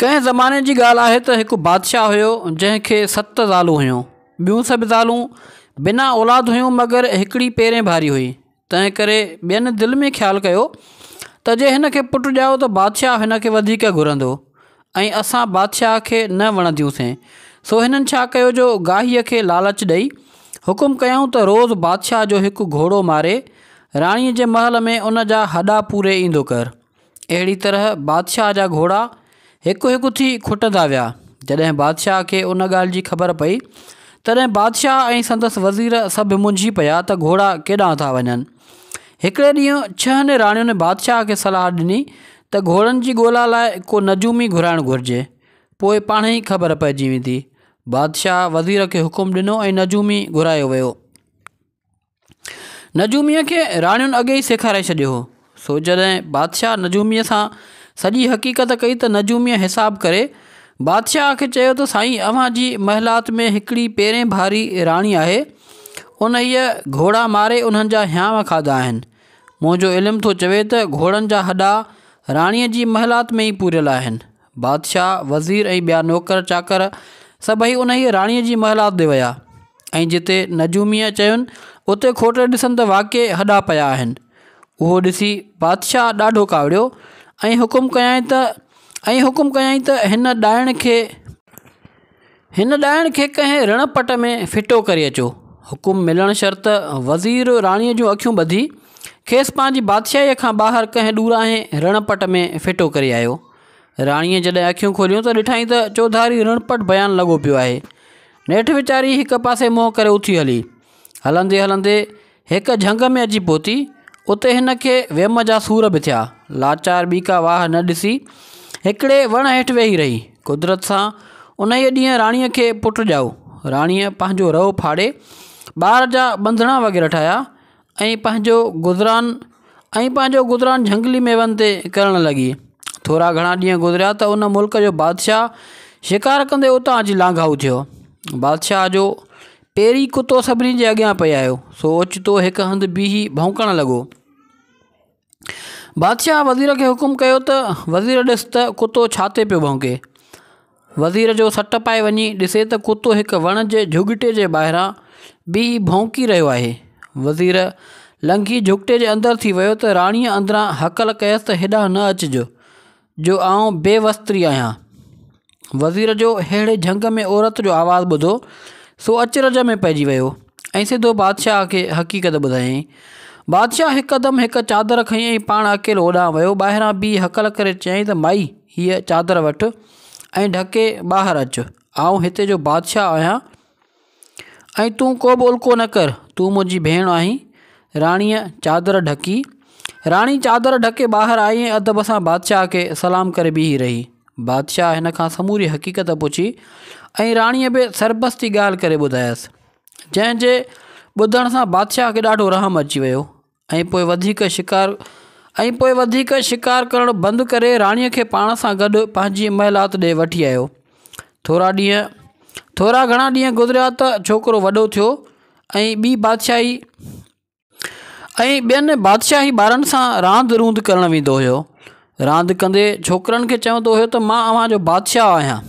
ڪنهن زماني جي ڳالهه آهي ته هڪ بادشاهه هيو جنهن کي ست زالون هيون. ٻيون سڀ زالون بنا اولاد هيون مگر هڪڙي پيرين ڀاري هئي. تنهن ڪري ٻين دل ۾ خيال ڪيو ته جي هن کي پٽ ڄائو ته بادشاهه هن کي وڌيڪ گهرندو ۽ اسان بادشاهه کي نه وڻنديونسين. سو هنن ڇا ڪيو جو گاهيء کي لالچ ڏئي حڪم ڪيائون ته روز بادشاهه جو هڪ گهوڙو ماري راڻيء جي محل ۾ ان جا هڏا پوري ايندو ڪر. اهڙي طرح بادشاهه جا گهوڙا هڪ هڪ ٿي کٽندا ويا. جڏهن بادشاهه کي ان ڳالهه جي خبر پئي، تڏهن بادشاهه ۽ سندس وزير سڀ منجهي پيا ته گهوڙا ڪيڏانهن ٿا وڃن. هڪڙي ڏينهن ڇهن راڻين بادشاهه کي صلاح ڏني ته گهوڙن جي ڳولا لاء ڪو نجومي گهرائڻ گهرجي، پوء پاڻهئي خبر پئجي ويندي. بادشاهه وزير کي حڪم ڏنو ۽ نجومي گهرايو ويو. نجوميء کي راڻين اڳي ئي سيکاري ڇڏيو هو، سو جڏهن بادشاهه نجوميء سان سڄي حقيقت ڪئي ته نجوميء حساب ڪري بادشاهه کي چيو ته سائين اوهان جي محلات ۾ هڪڙي پيرين ڀاري راڻي آهي، انهيء گهوڙا ماري انهن جا هيانء کاڌا آهن. منهنجو علم ٿو چوي ته گهوڙن جا هڏا راڻيء جي محلات ۾ ئي پوريل آهن. بادشاهه، وزير ۽ ٻيا نوڪر چاڪر سڀئي انهيء راڻيء جي محلات ڏي ويا ۽ جتي نجوميء چين، اتي کوٽي ڏسن ته واقعي هڏا پيا آهن. اهو ڏسي بادشاهه ڏاڍو ڪاوڙيو ۽ حڪم ڪيائين ته ۽ حڪم ڪيائين ته هن ڏائڻ کي هن ڏائڻ کي ڪنهن رڻ پٽ ۾ ڦٽو ڪري اچو. حڪم ملڻ شرط وزير راڻيء جون اکيون ٻڌي، کيس پنهنجي بادشاهيء کان ٻاهر ڪنهن ڏورانهين رڻ پٽ ۾ ڦٽو ڪري آيو. راڻيء جڏهن اکيون کوليون ته ڏٺائين ته چوڌاري رڻ پٽ بيان لڳو پيو آهي. نيٺ ويچاري هڪ پاسي منهن ڪري اٿي هلي. هلندي هلندي هڪ جهنگ ۾ اچي پهتي. اتي هن کي ويم جا سور به ٿيا. لاچار ٻي ڪا واهه نه ڏسي هڪڙي وڻ هيٺ ويهي رهي. قدرت سان انهيء ڏينهن راڻيء کي پٽ ڄائو. راڻيء پنهنجو رئو ڦاڙي ٻار جا ٻنڌڻا وغيره ٺاهيا ۽ پنهنجو گذران ۽ پنهنجو گذران جهنگلي ميون تي ڪرڻ لڳي. ٿورا گهڻا ڏينهن گذريا ته ان ملڪ جو بادشاهه شڪار ڪندي اتان اچي لانگهائو ٿيو. بادشاهه جو پيري ڪتو سڀني جي اڳيان پئي آيو، سو اوچتو هڪ هنڌ بيهي ڀونڪڻ لڳو. بادشاهه وزير کي حڪم ڪيو ته وزير ڏس ته ڪتو ڇا تي پيو ڀونڪي. وزير جو سٽ پائي وڃي ڏسي ته ڪتو هڪ وڻ جي جهڳٽي جي ٻاهران بيهي ڀونڪي رهيو آهي. وزير لنگهي جهڳٽي جي اندر ٿي ويو ته راڻيء اندران هڪل ڪيس ته هيڏانهن نه اچج. جو آئون بي وستري آهيان. وزير جو ههڙي جهنگ ۾ عورت جو آواز ٻڌو، سو اچرج ۾ پئجي ويو ۽ سڌو بادشاهه کي حقيقت ٻڌايائين. بادشاهه هڪدم هڪ چادر کنئي ۽ پاڻ اڪيلو اوڏانهن ويو. ٻاهران بيهي هڪل ڪري چيائين ته مائي، هيء چادر وٺ ۽ ڍڪي ٻاهر اچ. آئون هتي جو بادشاهه آهيان. ۽ تون ڪو به الڪو نه ڪر، تون منهنجي ڀيڻ آهين. راڻيء چادر ڍڪي. راڻي چادر ڍڪي ٻاهر آئي ۽ ادب سان بادشاهه کي سلام ڪري بيهي رهي. بادشاهه هن کان سموري حقيقت پڇي ۽ راڻيء به سربستي ڳالهه ڪري ٻڌايس، جنهن جي ٻڌڻ سان بادشاهه کي ڏاڍو رحم اچي ويو. ۽ پوء وڌيڪ شڪار ۽ پوء وڌيڪ شڪار ڪرڻ بند ڪري راڻيء کي پاڻ سان گڏ پنهنجي محلات ڏي وٺي آيو. ٿورا ڏينهن ٿورا گهڻا ڏينهن گذريا ته ڇوڪرو وڏو ٿيو ۽ ٻي بادشاهي ۽ ٻين بادشاهي ٻارن سان راند روند ڪرڻ ويندو هيو. راند ڪندي ڇوڪرن کي چوندو هيو ته مان اوهان جو بادشاهه آهيان.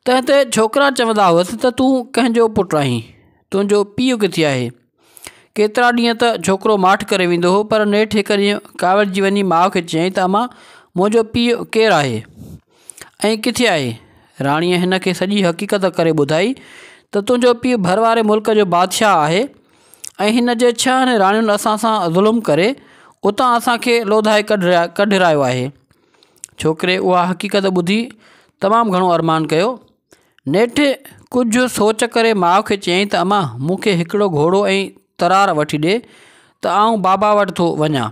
تنهن تي ڇوڪرا چوندا هئس ته تون ڪنهن جو پٽ آهين؟ تنهنجو پيء ڪٿي آهي؟ ڪيترا ڏينهن ته ڇوڪرو ماٺ ڪري ويندو هو پر نيٺ هڪ ڏينهن ڪاوڙجي وڃي ماء کي چيائين ته امان منهنجو پيء ڪير آهي ۽ ڪٿي آهي؟ راڻيء هن کي سڄي حقيقت ڪري ٻڌائي ته تنهنجو پيء ڀر واري ملڪ جو بادشاهه آهي ۽ هن جي ڇهن راڻين اسان سان ظلم ڪري اتان اسان کي لوڌائي ڪڍرايو آهي. ڇوڪري اها حقيقت ٻڌي تمام گهڻو ارمان ڪيو. نيٺ ڪجهه سوچ ڪري ماء کي چيائين ته امان مون کي هڪڙو گهوڙو ۽ ترار وٺي ڏي ته آئون بابا وٽ ٿو وڃان.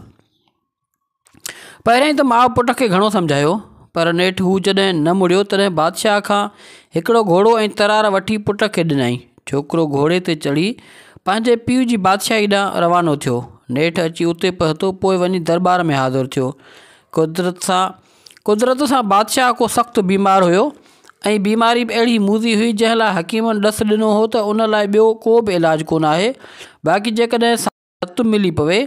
پهريائين ته ماء پٽ کي گهڻو سمجهايو پر نيٺ هو جڏهن نه مڙيو تڏهن بادشاهه کان هڪڙو گهوڙو ۽ ترار وٺي پٽ کي ڏنائين. ڇوڪرو گهوڙي تي چڙهي پنهنجي پيء جي بادشاهي ڏانهن روانو ٿيو. نيٺ اچي اتي پهتو پوء وڃي درٻار ۾ حاضر ٿيو. قدرت سان قدرت سان بادشاهه ڪو سخت بيمار هيو ۽ بيماري به اهڙي موذي هئي جنهن لاء حڪيمن ڏس ڏنو هو ته ان لاء ٻيو ڪو به علاج ڪونه آهي باقي جيڪڏهن رت ملي پوي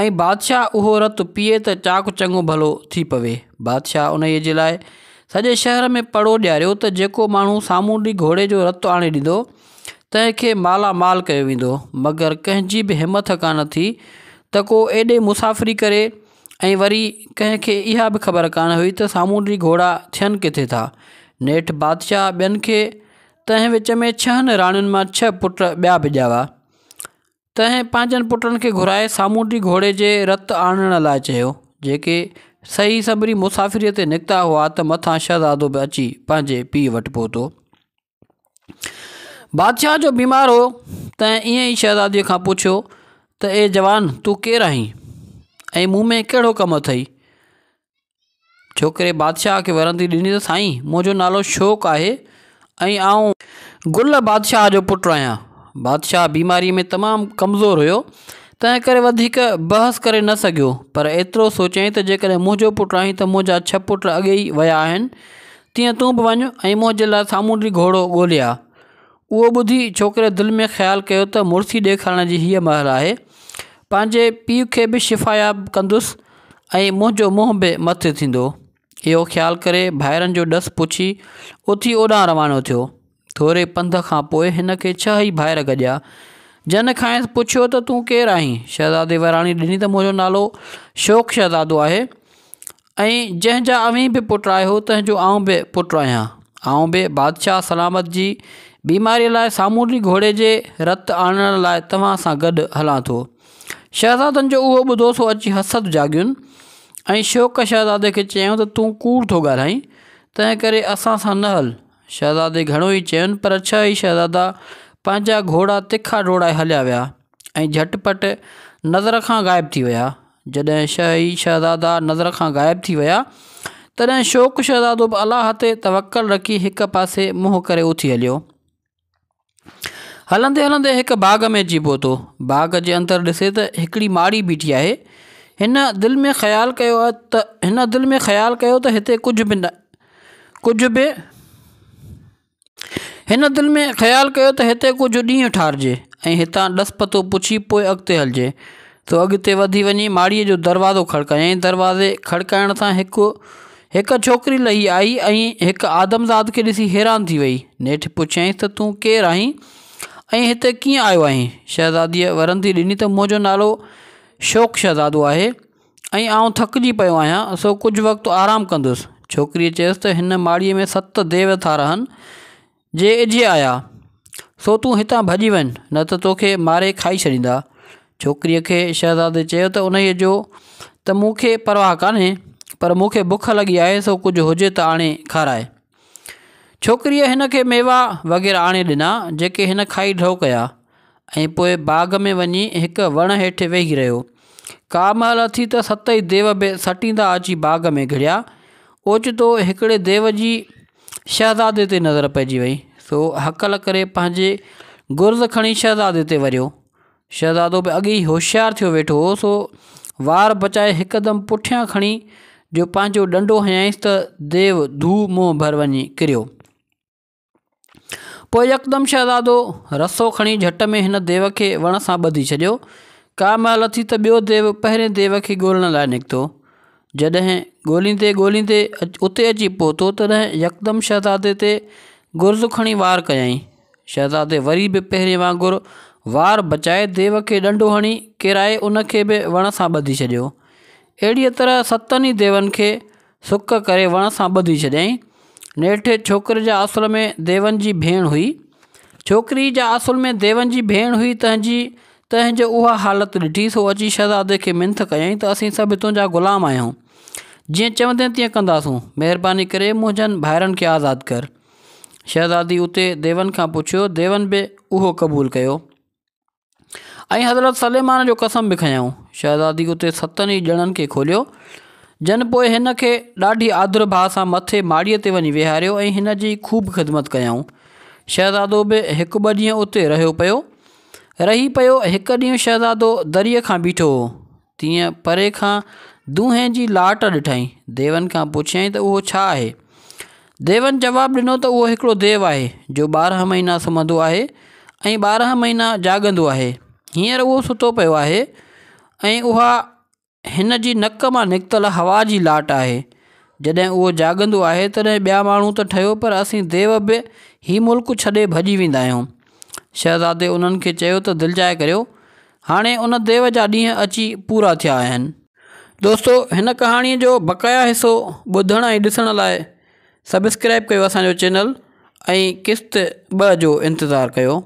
۽ بادشاهه اهو رت پيئي ته چاق چڱو ڀلو ٿي پوي. بادشاهه انهيء جي لاء سڄي شهر ۾ پڙهو ڏياريو ته جيڪو ماڻهو سامونڊي گهوڙي جو رت آڻي ڏيندو، تنهن کي مالا مال ڪيو ويندو. مگر ڪنهن جي به همٿ ڪانه ٿي ته ڪو ايڏي مسافري ڪري ۽ وري ڪنهن کي اها به خبر ڪانه هئي ته سامونڊي گهوڙا ٿين ڪٿي ٿا. نيٺ بادشاهه ٻين کي تنهن وچ ۾ ڇهن راڻين مان ڇهه پٽ ٻيا به ڄاوا. تنهن پنهنجن پٽن کي گهرائي سامونڊي گهوڙي جي رت آڻڻ لاء چيو، جيڪي سهي سنڀري مسافريء تي نڪتا هئا ته مٿان شهزادو به اچي پنهنجي پيء وٽ پهتو. بادشاهه جو بيمار هو، تنهن ائين ئي شهزادي کان پڇيو ته اي جوان، تون ڪير آهين ۽ مون ۾ ڪهڙو ڪم اٿئي؟ ڇوڪري بادشاهه کي ورندي ڏني ته سائين منهنجو نالو شوق آهي ۽ آئون گل بادشاهه جو پٽ آهيان. بادشاهه بيماريء ۾ تمام ڪمزور هيو، تنهن ڪري وڌيڪ بحث ڪري نه سگهيو، پر ايترو سوچيائين ته جيڪڏهن منهنجو پٽ آهين ته منهنجا ڇهه پٽ اڳي ئي ويا آهن، تيئن تون به وڃ ۽ منهنجي لاء سامونڊي گهوڙو ڳولي آ. اهو ٻڌي ڇوڪري دل ۾ خيال ڪيو ته مڙسي ڏيکارڻ جي هيء مهل آهي. پنهنجي پيء کي به شفاياب ڪندس ۽ منهنجو منهن به مٿي ٿيندو. اهو خيال ڪري ڀائرن جو ڏس پڇي اٿي اوڏانهن روانو ٿيو. ٿوري پنڌ کان پوء هن کي ڇهه ئي ڀائر گڏيا، جن کانئس پڇيو ته تون ڪير آهين؟ شهزادي وراڻي ڏني ته منهنجو نالو شوق شهزادو آهي. ۽ جنهن جا اوهين به پٽ آهيو، تنهن جو آئون به پٽ آهيان. آئون به بادشاهه سلامت جي بيماريء لاء سامونڊي گهوڙي جي رت آڻڻ لاء توهان سان گڏ هلان ٿو. شهزادن جو اهو ٻڌو سو اچي حسد جاڳين ۽ شوق شهزادي کي چيائون ته تون ڪوڙ ٿو ڳالهائين، تنهن ڪري اسان سان نه هل. شهزادي گهڻو ئي چين، پر ڇهه ئي شهزادا پنهنجا گهوڙا تکا ڊوڙائي هليا ويا ۽ جهٽ پٽ نظر کان غائب ٿي ويا. جڏهن ڇهه ئي شهزادا نظر کان غائب ٿي ويا، تڏهن شوق شهزادو به الله تي توڪل رکي هڪ پاسي منهن ڪري اٿي هليو. هلندي هلندي هڪ باغ ۾ اچي پهتو. باغ جي اندر ڏسي ته هڪڙي ماڙي بيٺي آهي. هن دل ۾ خيال ڪيو ته هن دل ۾ خيال ڪيو ته هتي ڪجهه به نه ڪجهه به هن دل ۾ خيال ڪيو ته هتي ڪجهه ڏينهن ٺارجي ۽ هتان ڏس پتو پڇي پوء اڳتي هلجي. سو اڳتي وڌي وڃي ماڙيء جو دروازو کڙڪايائين. دروازي کڙڪائڻ سان هڪ هڪ ڇوڪري لهي آئي ۽ هڪ آدمزاد کي ڏسي حيران ٿي وئي. نيٺ پڇيائينس ته تون ڪير آهين ۽ هتي ڪيئن آيو آهين؟ شهزاديء ورندي ڏني ته منهنجو نالو شوق شهزادو آهي. ۽ آئون ٿڪجي پيو آهيان، سو ڪجهه وقت آرام ڪندس. ڇوڪريء چيس ته هن ماڙيء ۾ ست ديو ٿا رهن، جي اجهي آيا، سو تون هتان ڀڄي وڃ، نه ته توکي ماري کائي ڇڏيندا. ڇوڪريء کي شهزادي چيو ته انهيء جو ته مون کي پرواهه ڪانهي، پر مون کي بک لڳي آهي، سو ڪجهه هجي ته آڻي کاراء. ڇوڪريء هن کي ميوا وغيره آڻي ڏنا، جيڪي هن کائي ڍؤ ڪيا ۽ پوء باغ ۾ وڃي هڪ وڻ هيٺ ويهي رهيو. ڪا مهل اٿي ته ست ئي ديو به سٽيندا اچي باغ ۾ گهڙيا. اوچتو هڪڙي ديو جي شهزادي تي نظر پئجي وئي، سو هڪل ڪري پنهنجي گرز کڻي شهزادي تي وريو. شهزادو به اڳي ئي هوشيار ٿيو ويٺو هو، سو وار بچائي هڪدم پٺيان کڻي جو پنهنجو ڏنڊو هنيائينس ته ديو ڌو منهن ڀر وڃي ڪريو. پوء يڪدم شهزادو رسو کڻي جهٽ ۾ هن ديو کي وڻ سان ٻڌي ڇڏيو. ڪا مهل اٿي ته ٻيو ديو پهرين ديو کي ڳولڻ لاء نڪتو. جڏهن ڳوليندي ڳوليندي اتي اچي پهتو، تڏهن يڪدم شهزادي تي گرز کڻي وار ڪيائين. شهزادي وري به پهرين وانگر وار بچائي ديو کي ڏنڊو هڻي ڪيرائي ان کي به وڻ سان ٻڌي ڇڏيو. اهڙيء طرح ستن ئي ديون کي سڪ ڪري وڻ سان ٻڌي ڇڏيائين. نيٺ ڇوڪري جا اصل ۾ ديون جي ڀيڻ هئي. ڇوڪري جا اصل ۾ ديون جي ڀيڻ هئي تنهن جي تنهن جو اها حالت ڏٺي سو اچي شهزادي کي منٿ ڪيائين ته اسين سڀ تنهنجا غلام آهيون. جيئن چوندين تيئن ڪنداسون. مهرباني ڪري منهنجن ڀائرن کي آزاد ڪر. شهزادي اتي ديون کان پڇيو، ديون به اهو قبول ڪيو ۽ حضرت سليمان جو قسم به کنيائون. شهزادي اتي ستن ئي ڄڻن کي کوليو، جن پوء هن کي ڏاڍي آدر ڀاء سان مٿي ماڙيء تي وڃي ويهاريو ۽ هن جي خوب خدمت ڪيائون. شهزادو به هڪ ٻه ڏينهن اتي رهيو پيو. رهي پيو. هڪ ڏينهن شهزادو دريء کان بيٺو هو. تيئن پري کان دونهين جي لاٽ ڏٺائين. ديون کان پڇيائين ته اهو ڇا آهي؟ ديون جواب ڏنو ته اهو هڪڙو ديو آهي، جو 12 مهينا سمهندو آهي ۽ 12 مهينا جاڳندو آهي. هينئر اهو ستو پيو آهي ۽ اها هن جي نڪ مان نڪتل هوا جي لاٽ آهي. جڏهن اهو جاڳندو آهي تڏهن ٻيا ماڻهو ته ٺهيو پر اسين ديو به هي ملڪ ڇڏي ڀڄي ويندا آهيون. شهزادي انهن کي چيو ته دلجاء ڪريو، هاڻي ان ديو جا ڏينهن اچي پورا ٿيا آهن. دوستو هن ڪهاڻي جو بقايا حصو ٻڌڻ ۽ ڏسڻ لاء سبسڪرائب ڪيو اسان جو چينل ۽ قسط 2 جو انتظار ڪيو.